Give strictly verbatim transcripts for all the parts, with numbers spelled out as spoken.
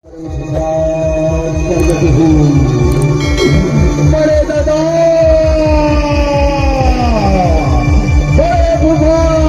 बड़े दादा, बड़े भगवान।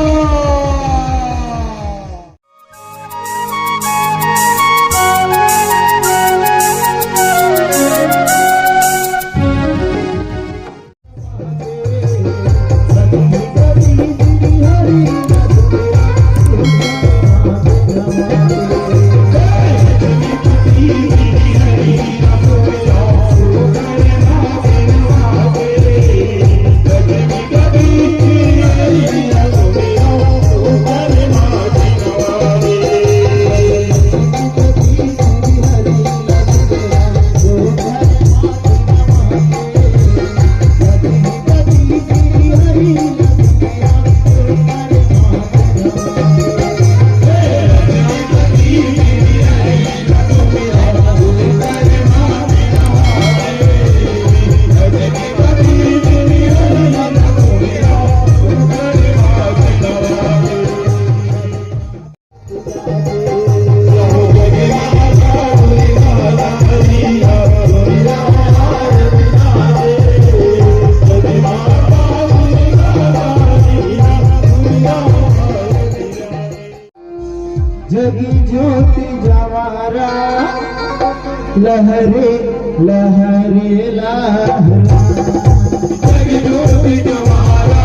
जगी ज्योति जवारा, लहरे लहरे लहरा। जगी ज्योति जवारा,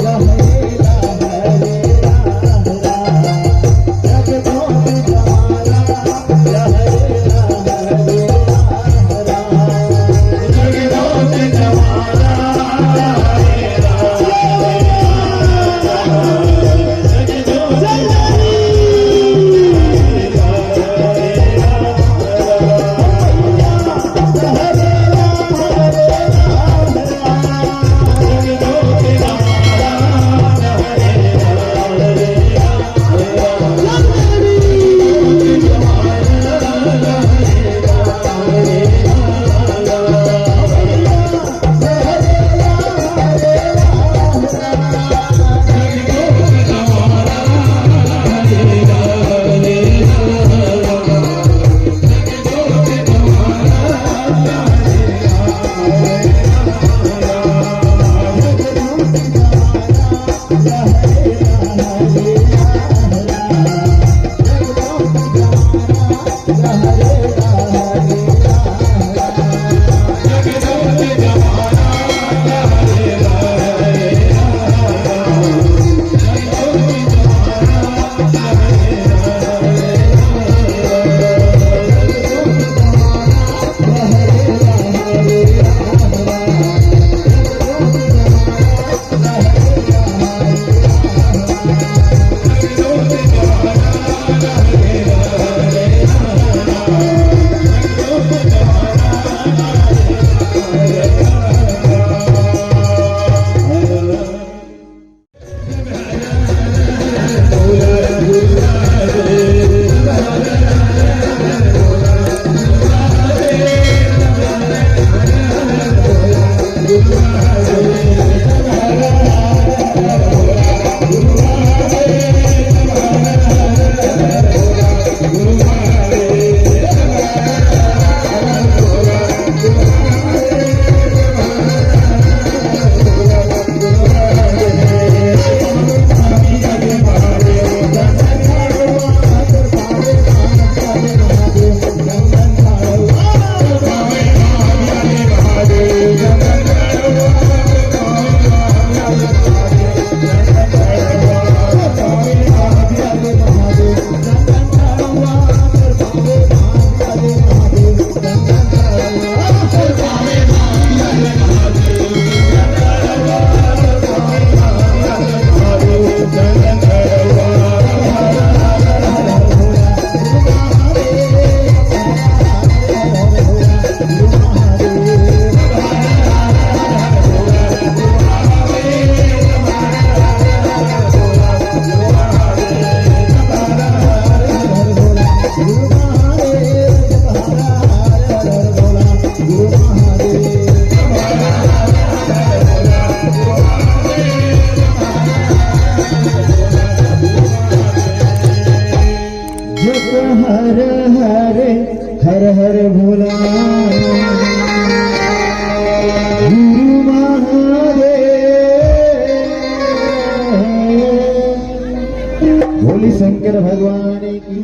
लहरे लहरे लहरा। जगी ज्योति जवारा, लहरे लहरे लहरा। भोला गुरु महादेव। बोली शंकर भगवान की।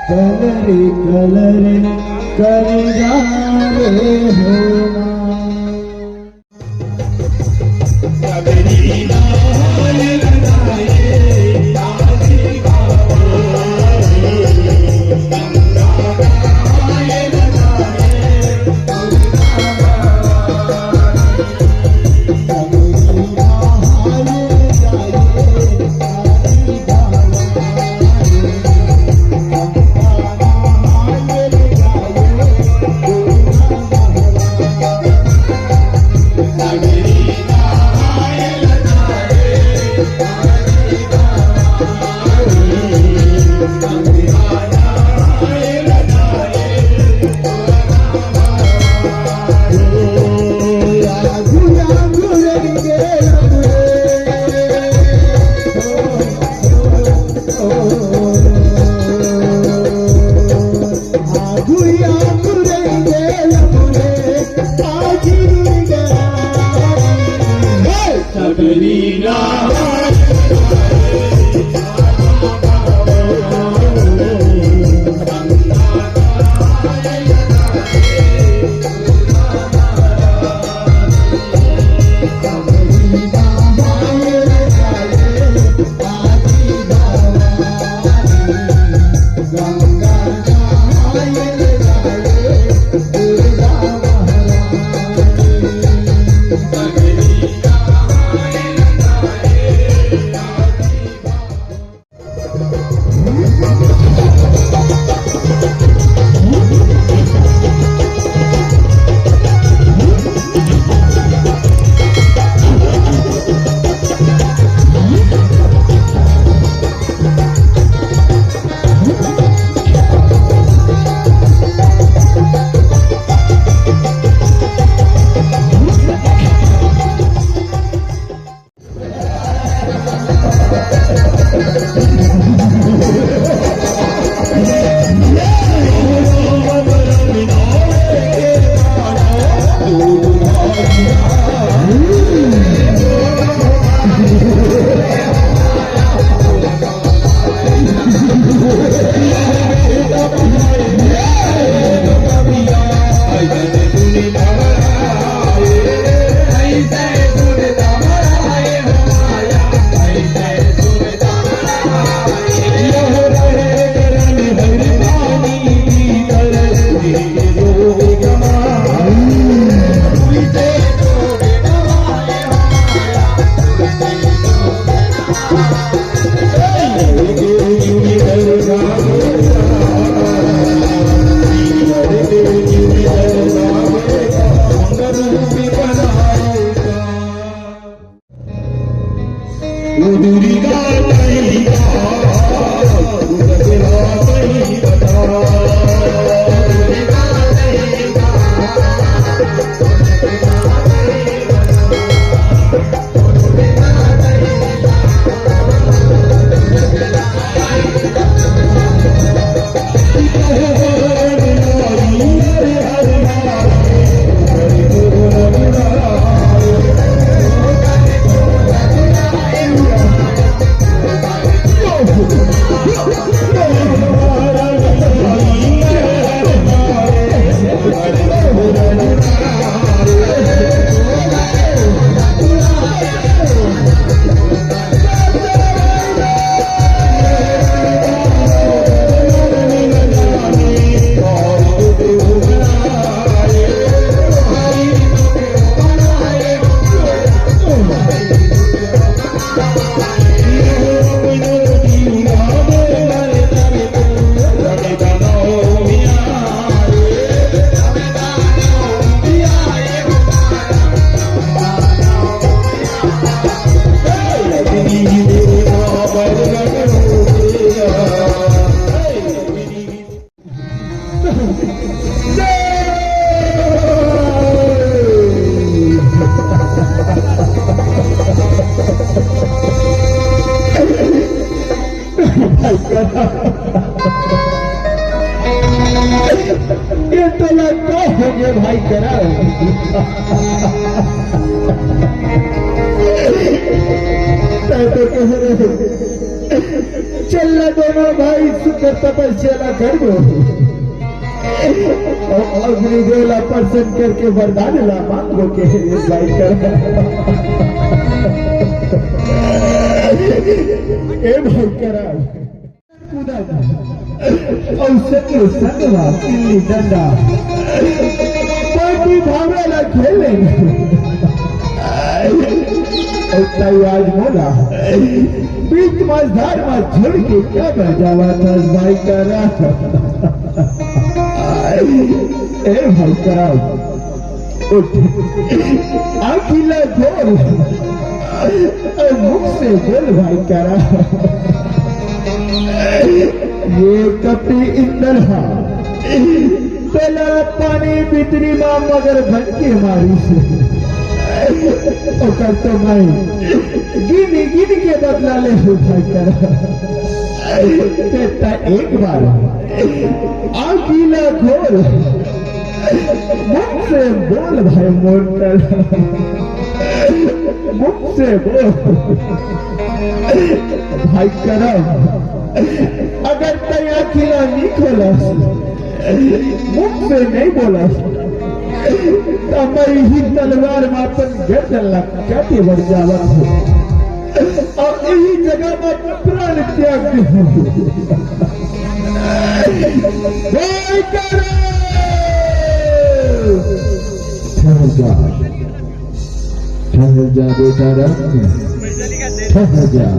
कलर कलर कर जा रे हो। ये टोला का हो गया भाई करा? तैं तो कहे रहे, चल ला दोनों भाई सुकर तपस्या ला कर दो। अग्निदेव ला प्रसन्न करके वरदान ला मांगो के हे भाई करा। ए भाई करा। कूदब। अउ संगे संगवा गिल्ली डंडा। कोई भी भावना ला खेले। अउ तैं आज मोला बीच मझधार मा छोड़ के काबर जावत हस भाई करा। ए भाई करा, उठ, आँखी ला खोल, अउ मुख से बोल भाई करा। ये कपटी इंदर हा, तोला पानी भीतरी मा मगर बन के मारिस। ओकर तो मैं गिन गिन के बदला ले हूँ भाई करा। तेता एक बार आँखी ला खोल, मुख से बोल भाई मोर करा, मुख से बोल भाई करा। अगर तैं आँखी ला नी खोलस, मुख से नहीं बोलस, त मैं इही तलवार मा अपन गर्दन ला काटे बर जावत हूँ। अउ इही जगह मा प्राण त्याग दे हूँ। भाई करा! ठहर जा, ठहर जा बेटा राम, ठहर जा।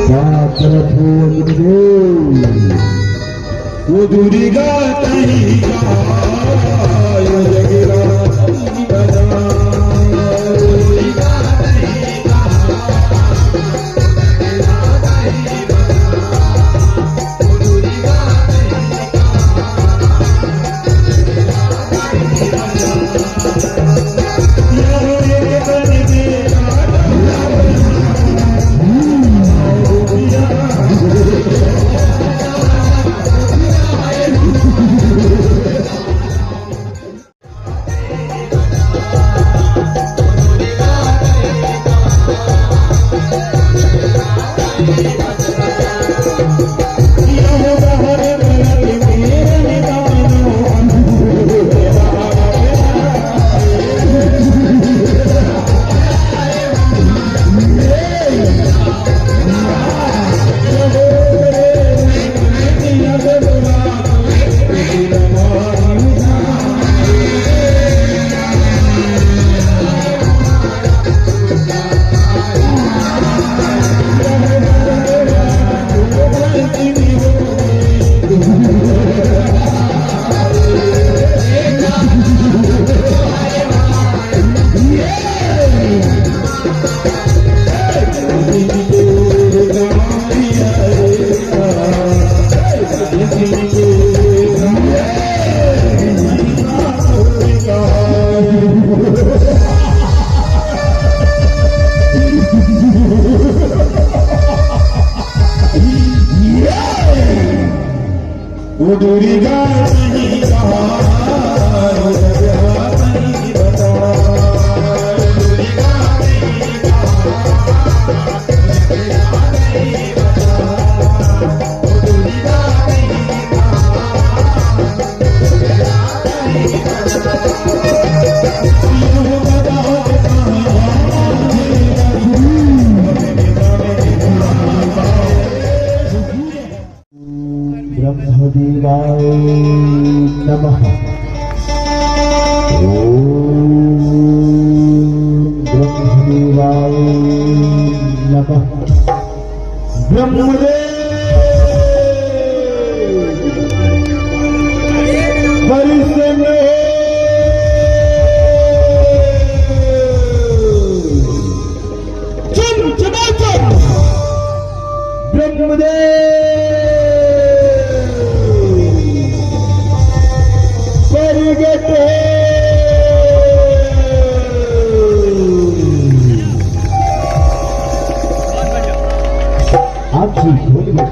का करत हो अग्निदेव? वो दूरी गा तही का, वो जगरा तही बजा। उडुरी गा नहीं कहा, नहीं बता। ब्रह्मदेवाय नमः। ओम ब्रह्मदेवाय नमः। ब्रह्मदेव प्रसन्न हो। चम चमाचम ब्रह्मदेव प्रगट हो। आप जी बोलिए।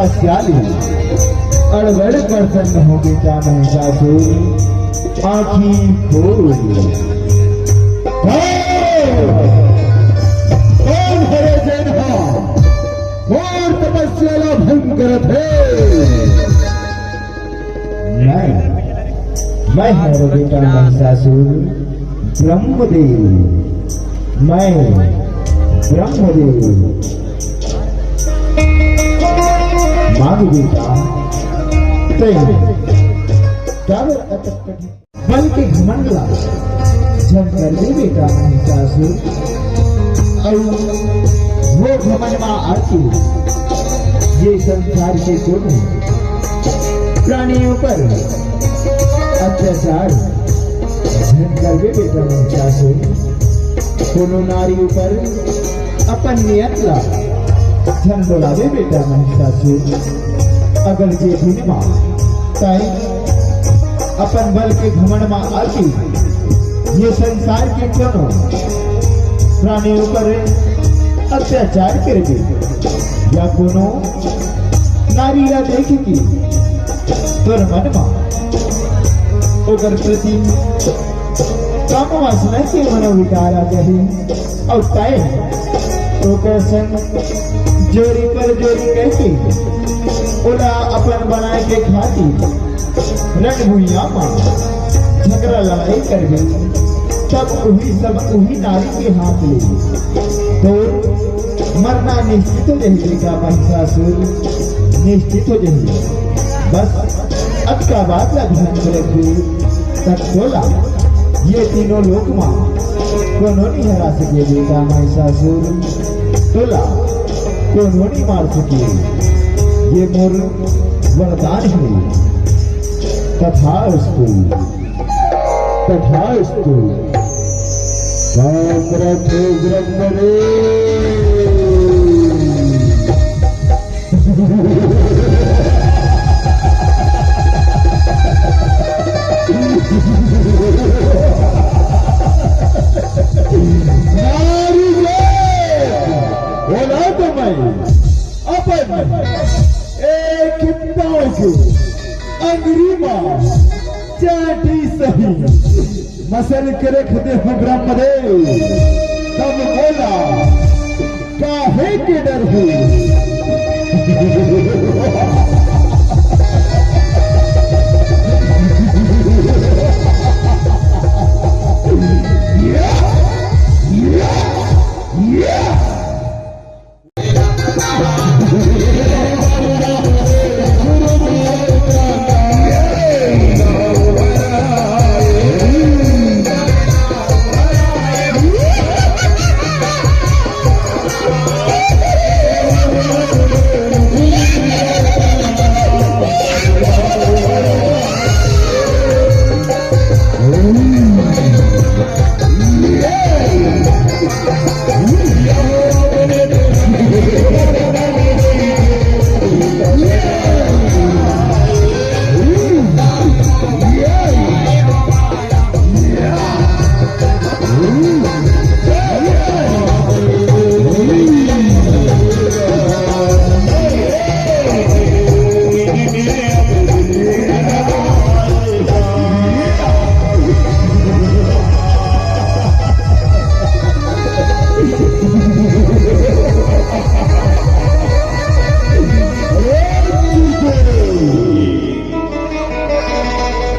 सियाली, अड़बड़ प्रसन्न हो बेटा महिषासुर, आँखी खोल। कौन हरे जेन हा घोर तपस्या ला भंग करत हे? मैं, मैं हूँ बेटा महिषासुर, ब्रह्मदेव, मैं ब्रह्मदेव। मांग बेटा, तैं काबर अटक बल के घमंड ला झन कर दे बेटा महिषासुर। अउ वो घमंड मा आके ये संसार के कोनो प्राणी ऊपर अत्याचार झन करबे बेटा महिषासुर। कोनो नारी ऊपर अपन नियत ला झन डोलाबे बेटा महिषासुर। अगर जे दिन मा तैं अपन बल के घमंड मा आके ये संसार के कोनो प्राणी ऊपर अत्याचार करबे या कोनो नारी ला देख के तोर मन मा ओकर प्रति काम वासना के मनोविकार आ जाही। अउ तैं ओकर संग जोरी पर जोरी करके ओला अपन बनाए के खातिर रण भुइयां मा झगड़ा लड़ाई करबे, तब उही सब उही नारी के हाथ ले तोर मरना निश्चित हो जाही बेटा महिषासुर, निश्चित हो जाही। बस अतका बात ला ध्यान में रखबे, तब तोला ये तीनों लोक मा कोनो नहीं हरा सके बेटा महिषासुर, तोला कोनो नहीं मार सके। ये मोर वरदान हे। तथास्तु, तथास्तु। साम्राज्य ब्रह्मणे। नारी रे, बोला तो मैं अपन एक पाँव के अंगुरी मा चांटी सही मसल के रख देहूं ब्रह्मदेव, तब बोला काहे के डरहू?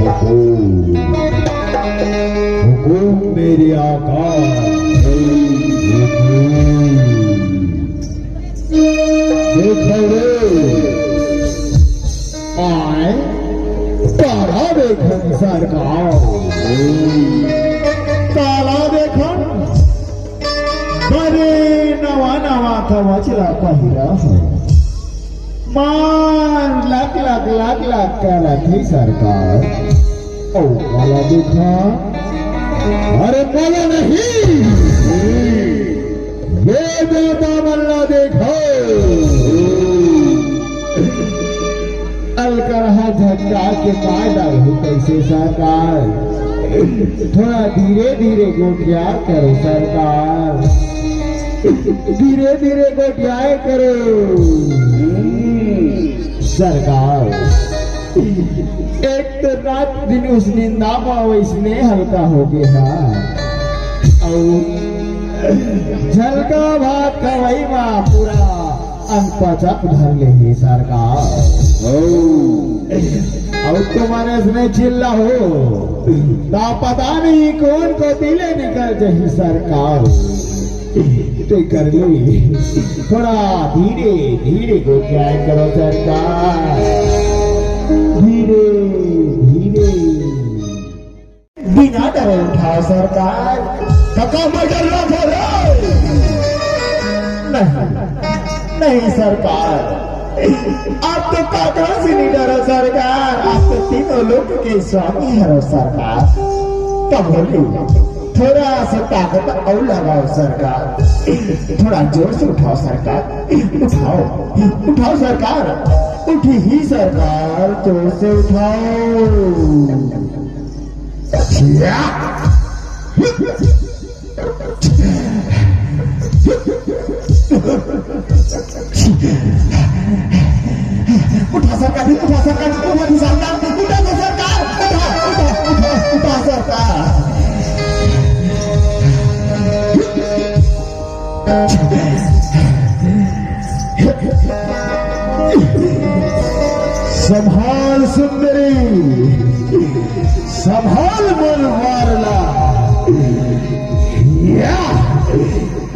हुकूम, हुकूम मेरे आका। हुकूम। देखो रे, आए, काला देखन सरकार। काला देखन, बड़े नवा नवा कवच ला पहिरा हो। मार लक लक लक लक करत हे सरकार। ओ काला देखा, अरे बोलो नहीं, ये देवता मन ला देखो। अलकरहा झटका के मार डालहू कइसे सरकार? थोड़ा धीरे धीरे गोठिया करो सरकार, धीरे धीरे गोठियाए करो। सरकार, एक तो रात दिन उस निंदा म वइसने हल्का हो गे हे, अउ झलका भात खवई म पूरा अनपचक धर ले हे सरकार। अउ तुमन अइसने चिल्लाहू, त पता नहीं कोन कोती ले निकल जाही सरकार। ते कर ले, थोड़ा धीरे धीरे गोठियाए करो सरकार, धीरे धीरे। बिना डरे उठाओ सरकार। कका मैं डर रहा था रे। नहीं, नहीं सरकार, आप तो काकरा से नहीं डरो सरकार, आप तो तीनों लोक के स्वामी हरो सरकार। कहो ले, थोड़ा सा ताकत अउ लगाओ सरकार, थोड़ा जोर से उठाओ सरकार, उठाओ, उठाओ सरकार, उठी ही सरकार, जोर से उठाओ। या! उठा सरकार, उठा सरकार, उठा सरकार, उठा तो सरकार, उठा, उठा, उठा, उठा सरकार। संभाल सुंदरी, संभाल मोर वारला। या,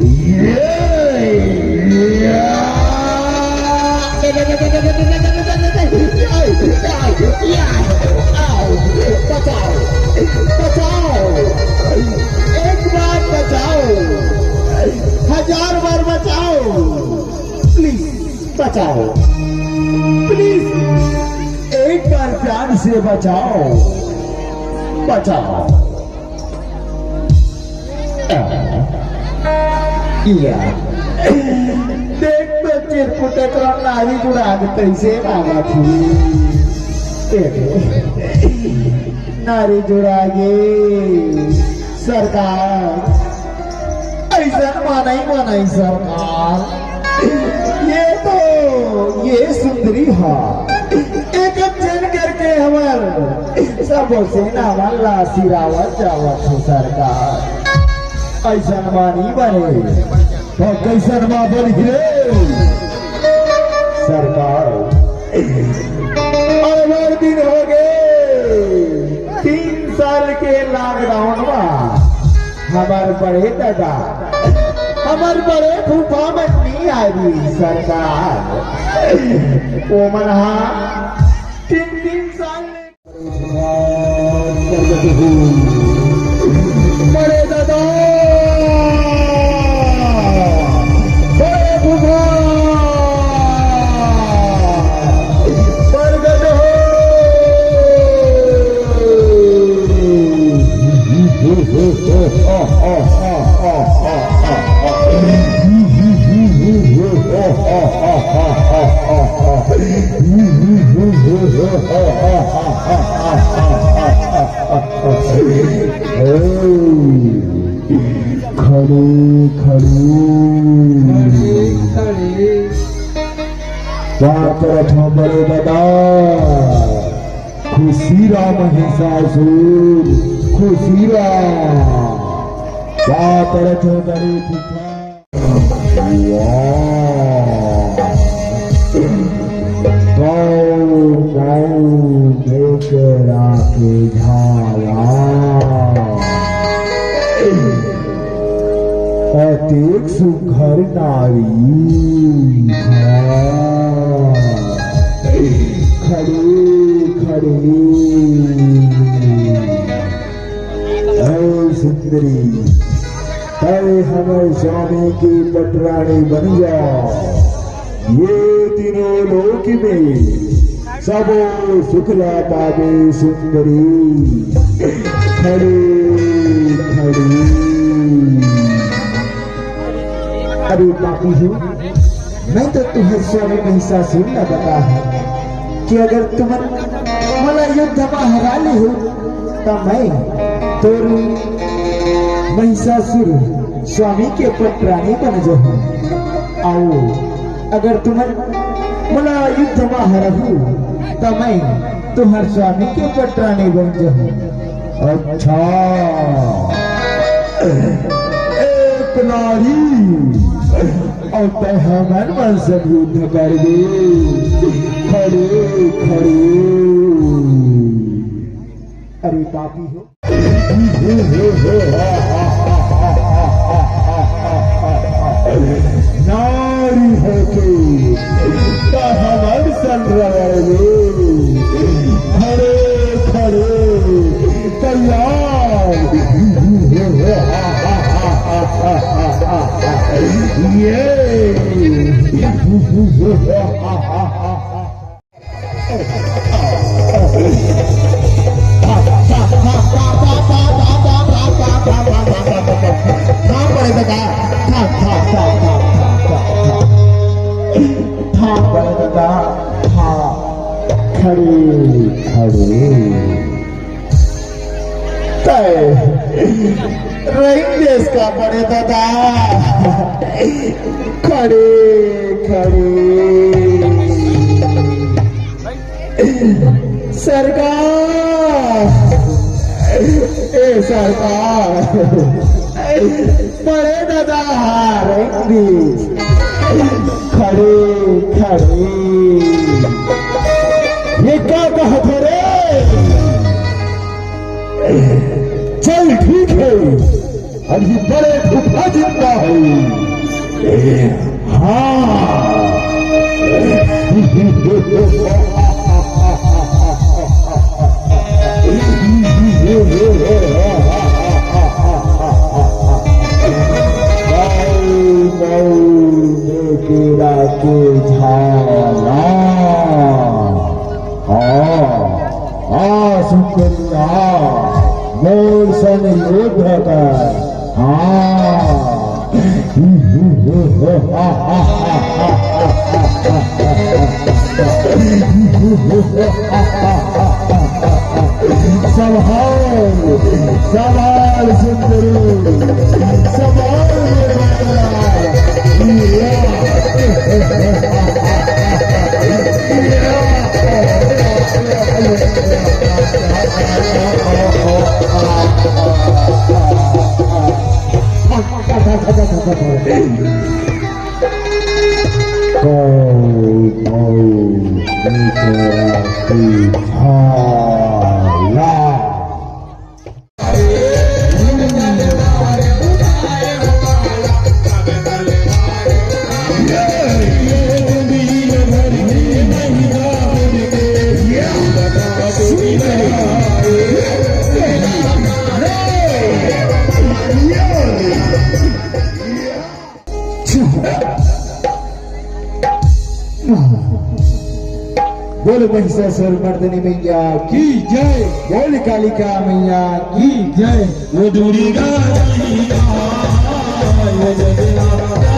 ये, या। बचाओ, बचाओ, एक बार बचाओ, हजार बार बचाओ, प्लीज बचाओ, प्लीज एक बार प्यार से बचाओ, बचाओ। या। देख तो चिरकुटे तो नारी जुड़ा के कैसे भागा थी। तेरे नारी जुड़ा के सरकार, ऐसा मानई मानई सरकार। ये तो, ये सुंदरी हा। एक जन करके हमर सबो सेना मन ला सिरावत जावत हे सरकार। अइसन मानी बने, तो कइसन मा बन गिरे सरकार। अब्बड़ दिन हो गे, तीन साल के लॉकडाउन मा हमर बड़े दादा, हमर बड़े फूफा मन नी आए रहिस सरकार। ओमन हा तीन तीन साल ले बड़े दादा, बड़े फूफा, प्रगट हो। खड़े, खड़े। खड़े, खड़े। बात रखो बड़े दादा, खुशी राम महिषासुर, खुशी राम। बात रखो बड़े फूफा। वाह। गौ, गौ, बेकरा के झाला। अतेक सुघर नारी। हाँ। खड़े, खड़े। ऐ सुंदरी, तय हमर स्वामी के पटरानी बन जा। ये तीनों लोक में सबो सुख ला पाबे सुंदरी। खड़े, खड़े। अरे पापी हो, मैं तो तुहर स्वामी महिषासुर ला बताहूँ कि अगर तुमन मोला युद्ध मा हरा लेहू, त मैं तोर महिषासुर स्वामी के पटरानी बन जहूँ। अउ अगर तुमन मोला युद्ध म हरहू, त मैं तुहर स्वामी के पटरानी बन जहूं। अच्छा, एक नारी, अउ तैं हमर मन से युद्ध करबे, खड़े खड़े। अरे पापी हो। नारी होके त हमर संग रहे, खड़े खड़े तैयार। ये खड़े खड़े तय रंग देश का बड़े दादा, खड़े खड़े। सरकार, ए सरकार, बड़े दादा हारेंगे। खड़े खड़े। ये का कहत हे रे? चल ठीक हे, अभी बड़े फूफा जिंदा हे। हाँ। मऊ, मऊ, मेकेरा के झाला। हाँ, हाँ, सुंदरी, हाँ, मोर संग युद्ध कर। हाँ। संभाल, संभाल सुंदरी, संभाल मेरा। बोल महिषासुर मर्दनी मैया की जय। बोल कालिका मैया की जय। वो दुर्गा मैया, वो दुर्गा